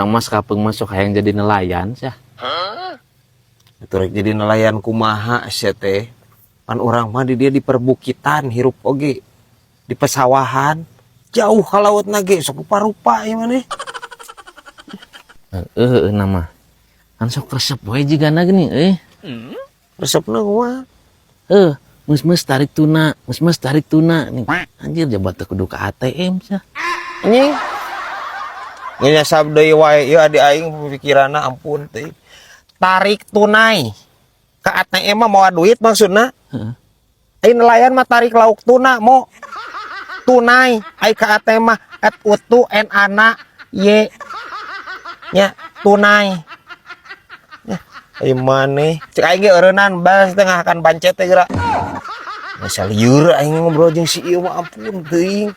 Urang mah kapeung mah sok hayang jadi nelayan sih. Itu rek jadi nelayan kumaha sia teh? Pan urang mah di dieu di perbukitan hirup oge. Di pesawahan. Jauh ka laut ge sok rupa-rupa ieu maneh. Heeh, nama. Kan sok resep wae jigana geuning euy. Resepna kumaha? Heuh, mus-mus tarik tuna, mus-mus tarik tuna nih. Anjir, jabat teu kudu ka ATM sah. Anjing. Nyasab deui wae ieu adi aing pikiranna, ampun teh. Tarik tunai. Ke ATM mah mawa duit maksudna. Heeh. Ai nelayan mah tarik lauk tuna mo. Tunai, ai ka ATM mah et utu n ana y. Nya tunai. Ya, ai maneh. Cek aing ge eureunnan bas tengah akan pancet teh geura. Masa lieur aing ngobrol jeung si ieu mah, ampun teuing.